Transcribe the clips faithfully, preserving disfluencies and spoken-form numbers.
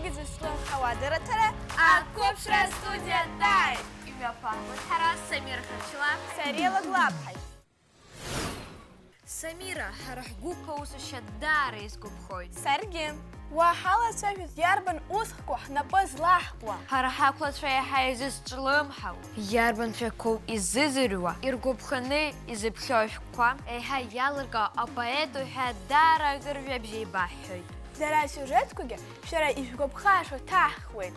Изызҿлымҳауа адырраҭара ақәыԥшра астудиа дааит! Имҩаԥаагоит ҳара Самира Хачла, Сариа Лагәлаԥҳаи. Самира, ҳара ҳгәыԥ аусушьа даара исгәаԥхоит. Саргьы. Уа ҳалацәажәоит, иарбан усхкәа ҳнапы злаҳкуа? Ҳара ҳақәлацәа еиҳа изызҿлымҳау. Иарбан шәақәоу изызыҩуа, иргәаԥханы изыԥхьоу ашәҟәқәа? Еиҳа иалыркаау апоет уҳәа даара акыр жәабжь еибаҳҳәоит. Дара асиужетқәагьы шәара ишәгәаԥхаша ҭаҳхуеит.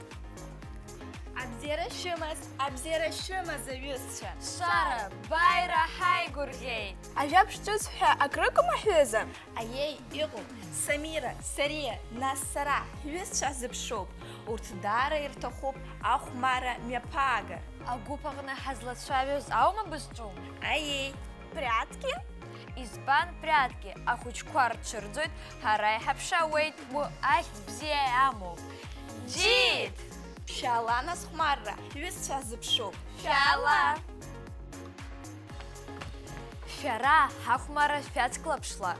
Абзиара шәымаз, абзиара шәымаз, аҩызцәа! Шара, бааира ҳаигәырӷьеит! Ажәабжь ҿыц ҳәа акрыҟоума, ҳҩыза? Аиеи, иҟоуп. Самира, Сариа, нас сара, ҳҩызцәа ҳзыԥшуп. Урҭ даара ирҭахуп ахәмарра мҩаԥаагар. Агәыԥ аҟны ҳазлацәажәоз аума бызҿу? Аиеи. Прятки? Избан прятки? Ахәыҷқәа рцәырӡоит, ҳара иҳаԥшаауеит, уи ахьӡ бзиа амоуп. Џьит! Шәаала нас хәмарра, ҳҩызцәа ҳзыԥшуп. Шәаала! Шәара ҳахәмарра шәацклаԥшла.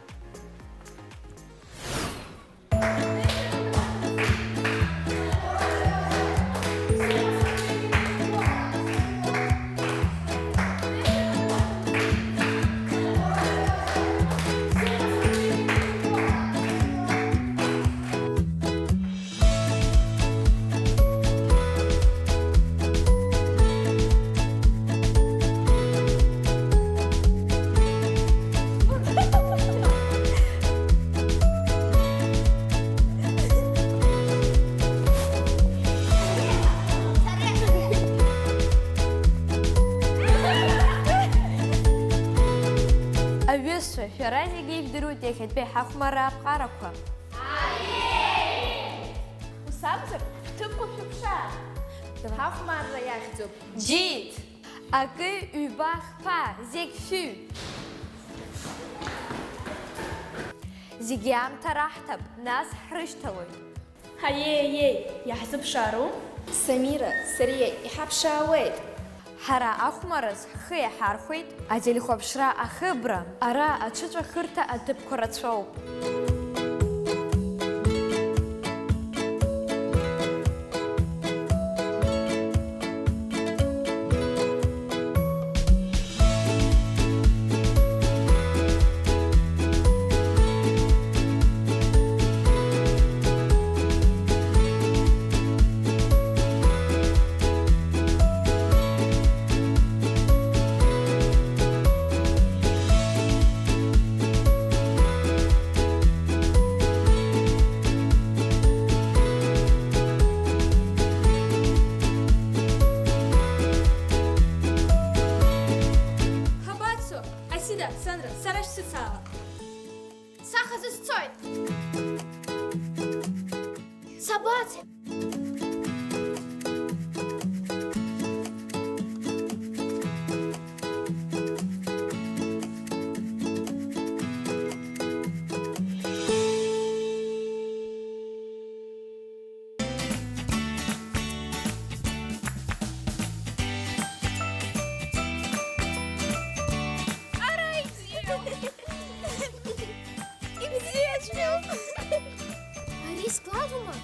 Аҩызцәа, шәара зегьы ижәдыруеит иахьатәи ҳахәмарра аԥҟарақәа. Ус акәзар, ҳҭыԥқәа шәыԥшаа. Ҳахәмарра иахьӡуп. Џьит! Акы, ҩба, хԥа, зегь шәыҩ! Зегьы аамҭа раҳҭап, нас ҳрышьҭалоит. Ҳаиеи, аиеи, иаҳзыԥшаару? Самира, Сариа, иҳаԥшаауеит. Ҳара ахәмараз ҳхы иаҳархәеит. Ателехәаԥшра ахыбра. Ара аҽыҵәахырҭа аҭыԥқәа рацәоуп. Ҳабацо, Асида, Сандра, сара шәсыцаала. Саха сызцоит! Сабацеи? Ара ибзиоуп! Ибзиаӡәӡәоуп! Ари складума?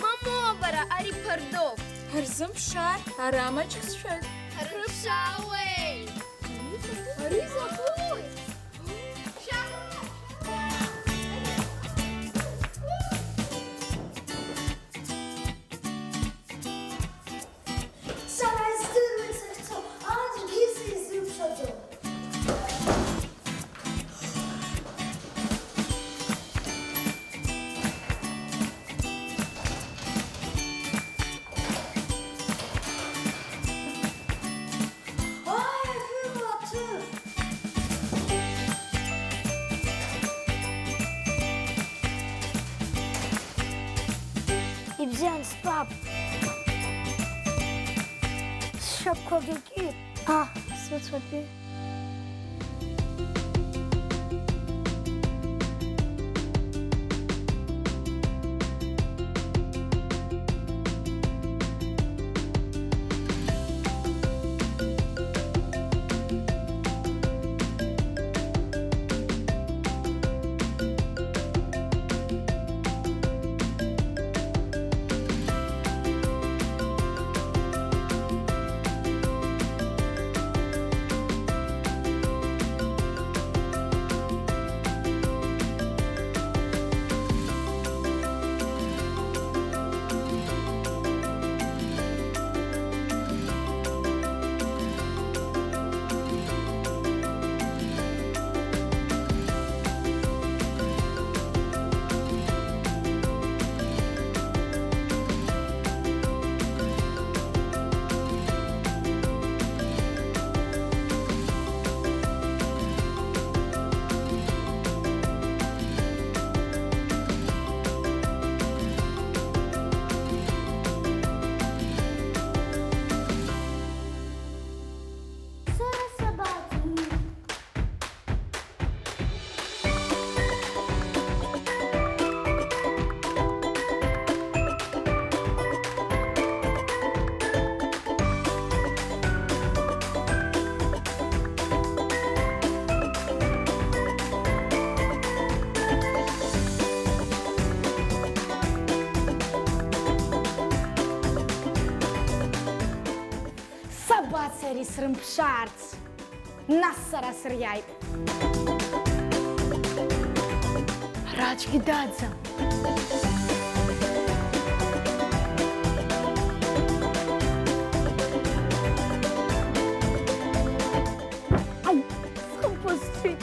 Мамоу, бара, ари ԥардоуп! Ҳарзымԥшаар, ара маҷк сшәоит. Ҳрыԥшаауеит! Ари закәи? Сара издыруеит сахьцо, аӡәгьы сизыԥхьаӡом. Аи, шәымаҭәы! Ибзиан, стәап. Сшьапқәагьы кит. А, срыцәатәи. Сара исрымԥшаарц. Нас сара сыриааип. Ара аӡәгьы дааӡам. Ай, схымԥысҽит.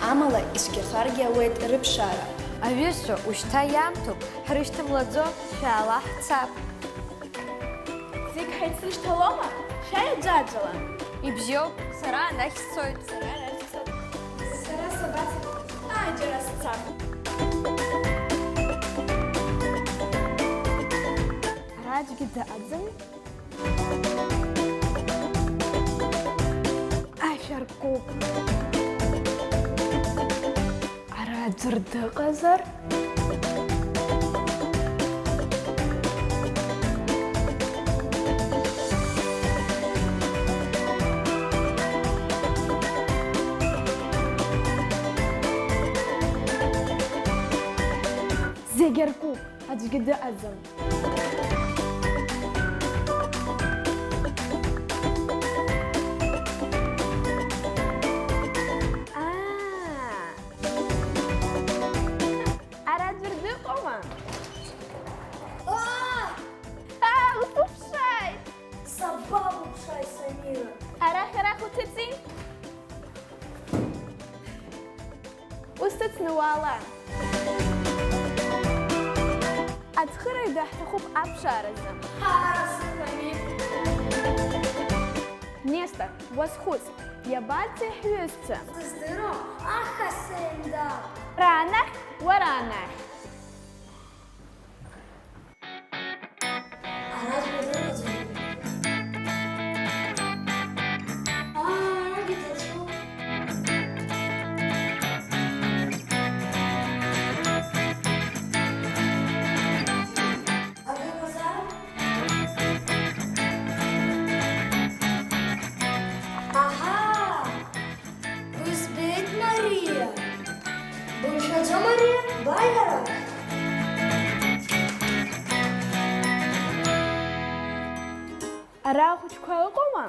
Амала ицәгьахаргьы ауеит рыԥшаара. Аҩызцәа, ушьҭа иаамҭоуп, ҳрышьҭамлаӡо, шәаала ҳцап. Зегь ҳаицрышьҭалома? Шәааи аӡәаӡәала. Ибзиоуп, сара анахь сцоит. Сара арахь сцап. Сара сабацо? Ааи, џьара сцап. Ара аӡәгьы дыҟаӡами? Ашәа ркуп. Ара аӡәыр дыҟазар? Зегь аркуп, аӡәгьы дыҟаӡам. Аа! Ара аӡәыр дыҟоума? Аа! Аа, усыԥшааит! Сабабыԥшааи, Самира? Арахь, арахь уҭыҵи! Усыцны уаала! Ацхырааҩ даҳҭахуп аԥшааразы. Ҳара сыҟами! Нестор, уазхәыц, иабацеи ҳҩызцәа? Сыздыруам, аха сеимда! Уара анахь, уара анахь! Ара аӡәгьы дыҟаӡам. Аа, арагьы дацәоуп. Акы ыҟазар? Аҳа! Бызбеит, Мариа! Бымшәаӡо, Мариа, бааи ара! Ара ахәыҷқәа ыҟоума?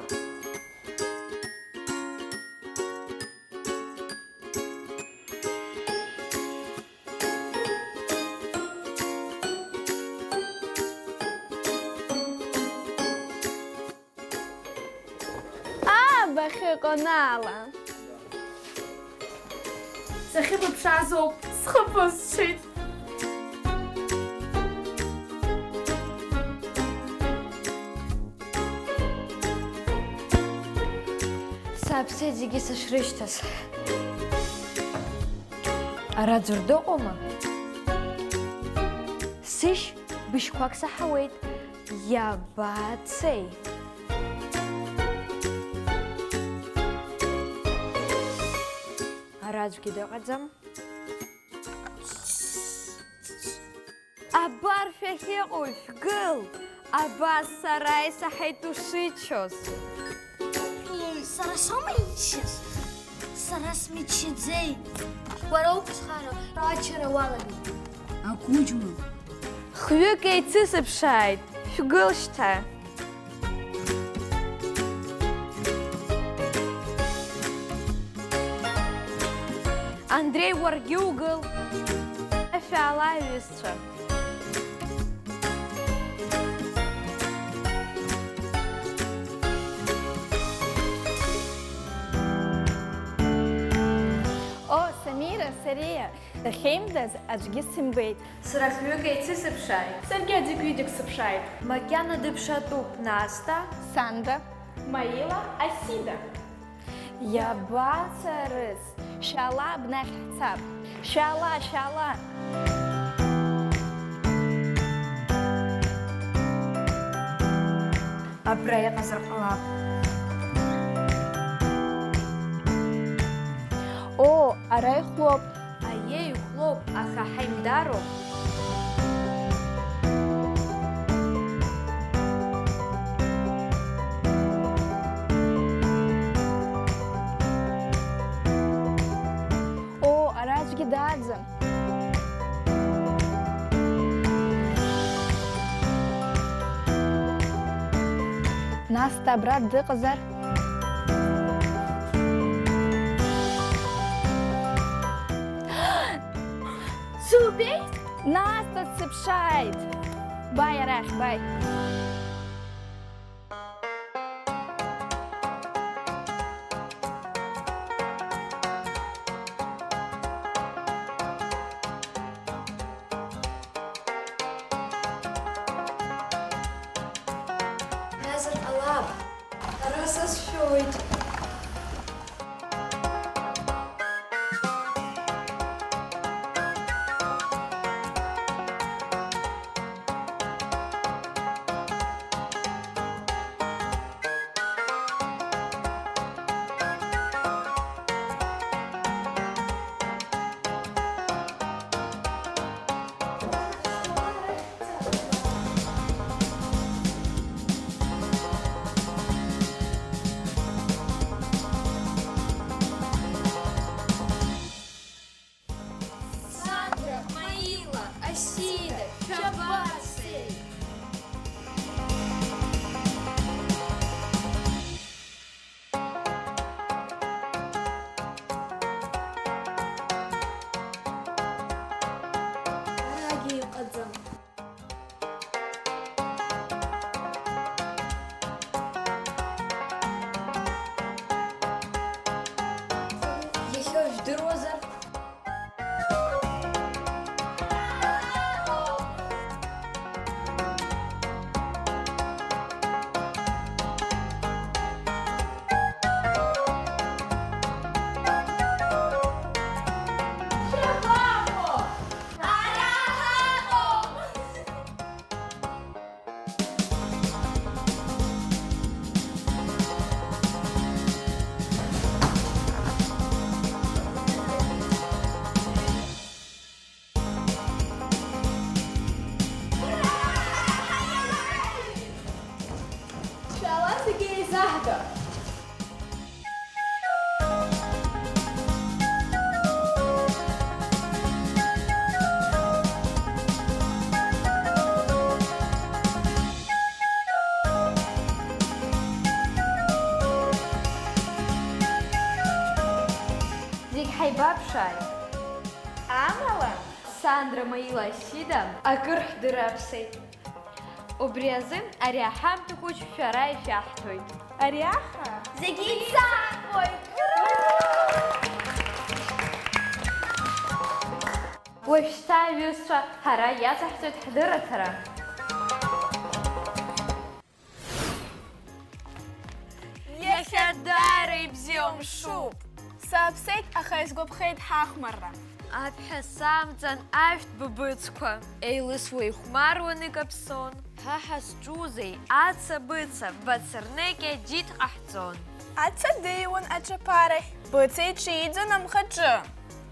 Аа, бахьыҟоу наала! Сахьыбыԥшаазоуп, схы ԥысҽит! Сааԥсеит зегьы сышрышьҭаз. Ара ӡәыр дыҟоума? Сышь, быжьқәак саҳауеит. Иабацеи? Ара аӡәгьы дыҟаӡам. Абар шәахьыҟоу, шәгыл! Абас сара исаҳаит ушыччоз. Сара соума иччаз? Сара смиччаӡеит. Уара уқәцәхара, аччара уалагеит. Ақәыџьма. Хҩык еицысыԥшааит, шәгыл шьҭа! Андреи, уаргьы угыл! Шәаала, аҩызцәа! О, Самира, Сариа, дахьеимдаз аӡәгьы сымбеит. Сара хҩык еицысыԥшааит. Саргьы аӡәык-ҩыџьак сыԥшааит. Макьана дыԥшаатәуп Насҭа. Сандра. Маила, Асида. Иабацарыз? Шәаала, абнахь ҳцап. Шәаала, шәаала! Абра иҟазар ҟалап. О, ара ихәлоуп. Аиеи, ихәлоуп, аха ҳаимдароуп. Оо, ара аӡәгьы дааӡам. Асҭа абра дыҟазар? Субеит? Насҭа дсыԥшааит! Баи арахь, баи! Назар ҟалап. Ара сасшәоит. Сандра, Маила, Асида, шәабацеи? Арагьы иҟаӡам. Иахьа жәдыруазар? Шәаала зегьы еизаҳга! Зегь ҳаибаԥшааит. Амала, Сандра, Маила, Сида акыр ҳдырраԥсеит. Убри азы ари аҳамҭа хәыҷ шәара ишәаҳҭоит. Ари аха зегьы ицаҳхуеит! Уажәшьҭа, аҩызцәа, ҳара иацаҳҵоит ҳдырраҭара. Иахьа даара ибзиоу мшуп. Сааԥсеит, аха исгәаԥхеит ҳахәмарра. Аԥҳәа самҵан ашәҭ быбыцқәа. Еилысуа ихәмаруан икаԥсон. Ҳа ҳазҿузеи, аца-быца, бацырнекьа џьит ҟаҳҵон. Аца деиуан аҿаԥарахь, быца иҽиӡон амхаҿы.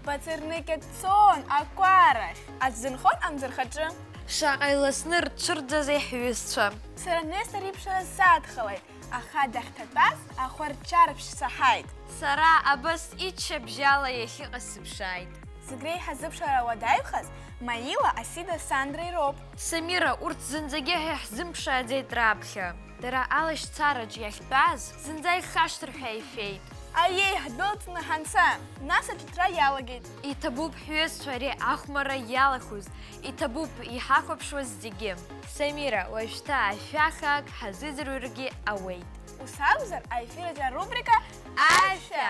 Бацырныкьа дцон акәарахь, аӡә дынхон амӡырхаҿы. Шаҟа иласны рцәырӡазеи ҳҩызцәа! Сара Нестор иԥшра садхалеит, аха дахьҭатәаз ахәарчарԥшь саҳаит. Сара абас иччабжьала иахьыҟаз сыԥшааит. Зегь реиҳа зыԥшра уадаҩхаз Маила, Асида, Сандра ироуп. Самира, урҭ зынӡагьы ҳа иаҳзымԥшааӡеит раԥхьа. Дара алашьцараҿ иахьтәаз зынӡа ихашҭыр ҳәа ишәеит. Аиеи, ҳдәылҵны ҳанца, нас аҿыҭра иалагеит. Иҭабуп, ҳҩызцәа, ари ахәмарра иалахәыз, иҭабуп иҳахәаԥшуаз зегьы. Самира, уажәшьҭа ашәахак ҳазыӡырҩыргьы ауеит. Ус акәзар, аефир аҿы арубрика Ашәа! Ашәа!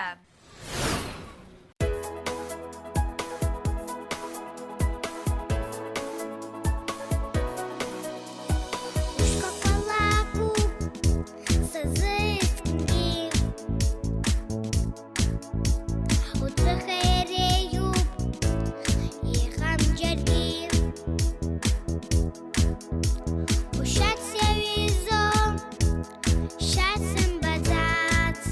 Ушьхақәа лакәуп са зыхьӡгьы, уҵәыха иреиуоуп, иҟам џьаргьы. Ушьац иаҩызоуп, шьац сымбаӡац.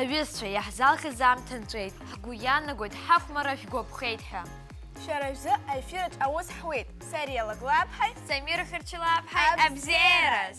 Аҩызцәа, иаҳзалхыз аамҭа нҵәеит. Ҳгәы иаанагоит, ҳахәмарра шәгәаԥхеит ҳәа. Шәара шәзы аефираҿ аус ҳуеит. Сариа Лагәлаԥҳаи Самира Хьырчилаԥҳаи абзиараз!